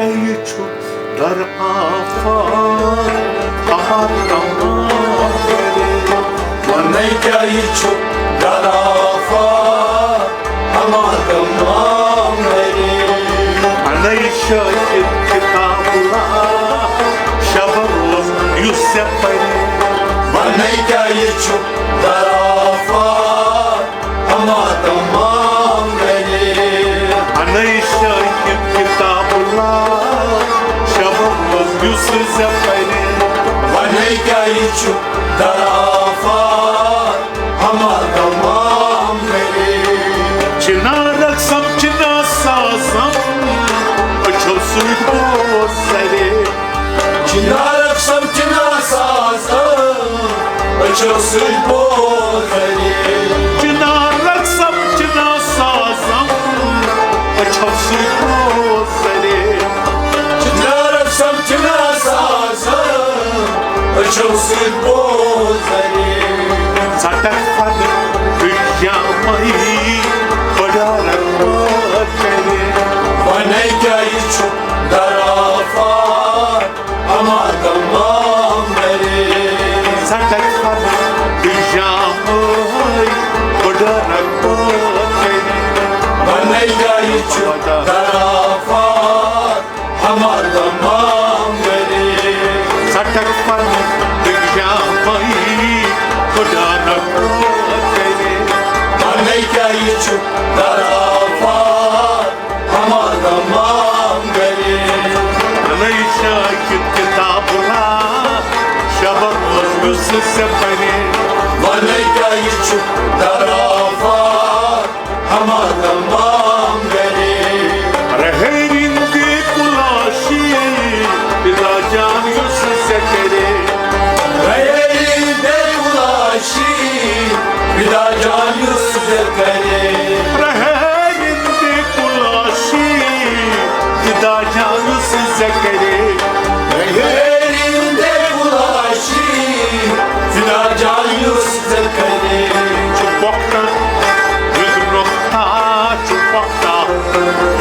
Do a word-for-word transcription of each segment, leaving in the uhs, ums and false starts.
یہِ چھُ در آفات، آفات تمام گرے۔ ونے کیا یہِ چھُ در آفات، آفات تمام گرے۔ انے شاکر کتاب اللہ، شب روز یُس ژےٚ پرِ۔ ونے کیا یہِ چھُ در آفات، آفات تمام گرے۔ انے شاکر کتاب اللہ، شب روز یُس ژےٚ پرِ۔ ونے کیا یہِ چھُ در آفات، آفات تمام گرے۔ چنارک سم چنا سازم، أچھو سۭتۍ بوز سرے۔ چنارک سم چنا سازم، أچھو سۭتۍ بوز سرے۔ چنارک سم چنا سازم، أچھو سۭتۍ بوز سرے۔ چنارک سم چنا سازم، أچھو سۭتۍ بوز سرے۔ ژٹک پتہٕ بیجامٕے، بڑارک بوز سرے۔ ونے کیا یہِ چھُ در آفات، آفات تمام گرے۔ ژٹک پتہٕ بیجامٕے، بڑارک بوز سرے۔ ونے کیا یہِ چھُ در آفات، آفات تمام گرے۔ ژٹک پتہٕ بیجامٕے، بڑارک بوز سرے۔ ونے کیا یہِ چھُ در آفات، آفات تمام گرے۔ انے شاکر کتاب اللہ، شب روز یُس ژےٚ پرِ۔ ونے کیا یہِ چھُ در آفات، آفات تمام گرے۔ رہرین دے کلاشی، پتا جان یُس ژےٚ کرے۔ رہرین دے کلاشی، پتا جان یُس ژےٚ کرے۔ رہرین دے کلاشی، پتا جان یُس ژےٚ کرے۔ رہرین دے کلاشی، پتا جان یُس ژےٚ کرے۔ چھُ پۄختہٕ، یُس نۄقطہ چھُ پۄختہٕ،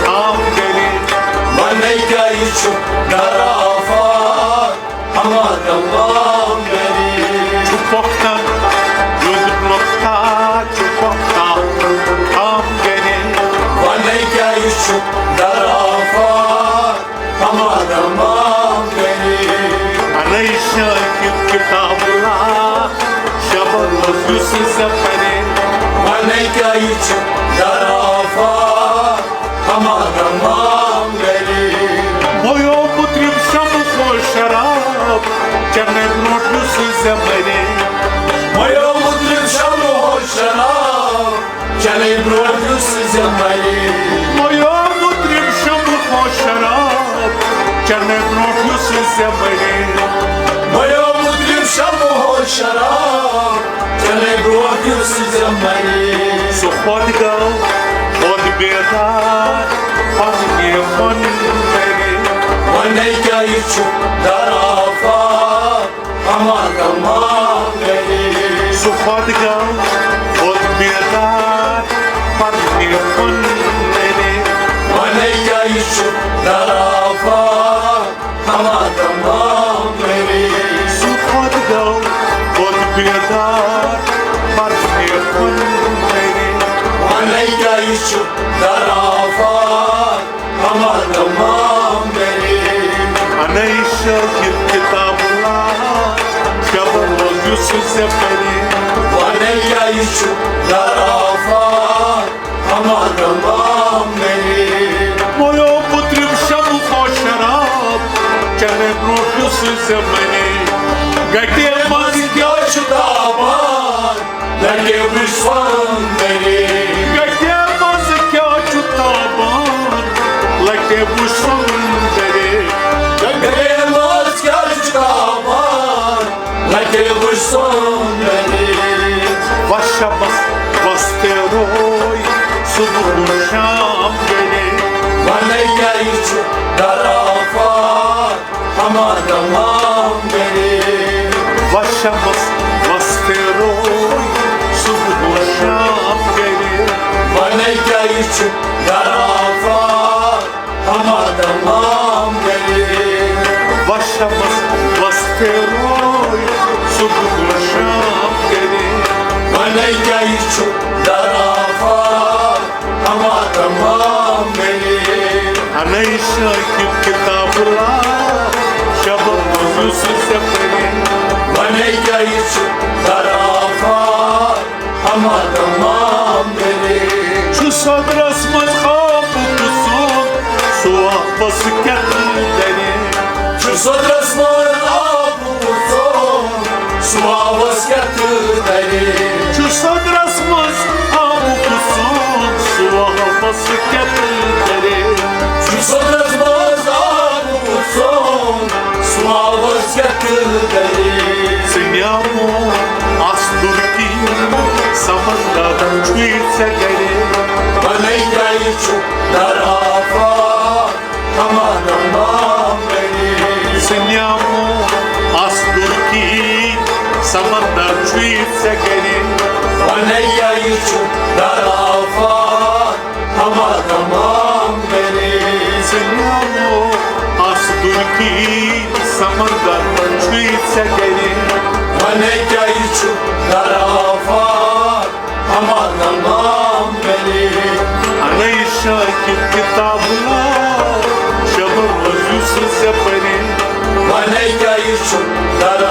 تھام گرے۔ ونے کیا یہِ چھُ در آفات، آفات تمام گرے۔ چھُ پۄختہٕ، یُس نۄقطہ چھُ پۄختہٕ، تھام گرے۔ ونے کیا یہِ چھُ در آفات، آفات تمام گرے۔ انے شاکر کتاب اللہ، شب روز یُس ژےٚ پرِ۔ ونے کیا یہِ چھُ در آفات، آفات تمام گرے۔ مۄیو مطرب شمہٕ ہو شراب، چنہٕ برونٛٹھ یُس ژےٚ مرِ۔ مۄیو مطرب شمہٕ ہو شراب، چنہٕ برونٛٹھ یُس ژےٚ مرِ۔ مۄیو مطرب شمہٕ ہو شراب، چنہٕ برونٛٹھ یُس ژےٚ مرِ۔ مۄیو مطرب شمہٕ ہو شراب، چنہٕ برونٛٹھ یُس ژےٚ مرِ۔ سُہ خۄد گوٚو، خۄد بیدار، خۄد نیفن کرِ۔ ونے کیا یہِ چھُ در آفات، آفات تمام گرے۔ سُہ خۄد گوٚو، خۄد بیدار، خۄد نیفن کرِ۔ ونے کیا یہِ چھُ در آفات، آفات تمام گرے۔ سُہ خۄد گوٚو، خۄد بیدار، خۄد نیفن کرِ۔ ونے کیا یہِ چھُ در آفات، آفات تمام گرے۔ انے شاکر کتاب اللہ، شب روز یُس ژےٚ پرِ۔ ونے کیا یہِ چھُ در آفات، آفات تمام گرے۔ مۄیو مطرب شمہٕ ہو شراب، چنہٕ برونٛٹھ یُس ژےٚ مرِ۔ گٹہِ منٛز کیا چھُ تاپان، لٹہِ وُچھ سۄندرِ۔ گٹہِ منٛز کیا چھُ تاپان، لٹہِ وُچھ سۄندرِ۔ گٹہِ منٛز کیا چھُ تاپان، لٹہِ وُچھ سۄندرِ۔ وۄنۍ شبس وۄستہٕ روے، صبح گوٚو شام گرے۔ ونے کیا یہِ چھُ در آفات، آفات تمام گرے۔ وۄنۍ شبس وۄستہٕ روے، صبح گوٚو شام گرے۔ ونے کیا یہِ چھُ در آفات، آفات تمام شبس بس پھیروے صبح گوٚو شام کرے۔ ونے کیٛاہ یہِ چھُ در آفاق ہما تمام میرے۔ انے شاکر کتاب لا شبس بس یوسف سے پڑے۔ ونے کیٛاہ یہِ چھُ در آفاق ہما تمام میرے۔ چھُ صدرس منٛز آبُک سوٚن، سُہ واپس کیٛاہ تہٕ درے۔ چھُ صدرس منٛز آبُک سوٚن، سُہ واپس کیٛاہ تہٕ درے۔ چھُ صدرس منٛز آبُک سوٚن، سُہ واپس کیٛاہ تہٕ درے۔ چھُ صدرس منٛز آبُک سوٚن، سُہ واپس کیٛاہ تہٕ درے۔ ژٕ نیامو آس تُرکی سمندر چھُے ژےٚ گرے۔ ونے کیٛاہ یہِ چھُ در آفاق ہما تمام میرے۔ ژٕ نیامو آس تُرکی سمندر چھُے ژےٚ گرے۔ ونے کیٛاہ یہِ چھُ در آفاق ہما تمام میرے۔ ژٕ نیامو آس تُرکی سمندر چھُے ژےٚ گرے۔ ونے کیٛاہ یہِ چھُ در آفاق ہما تمام میرے۔ انے شاکر کتاب لا شبس بس یوسف سے پڑے۔ ونے کیٛاہ یہِ چھُ در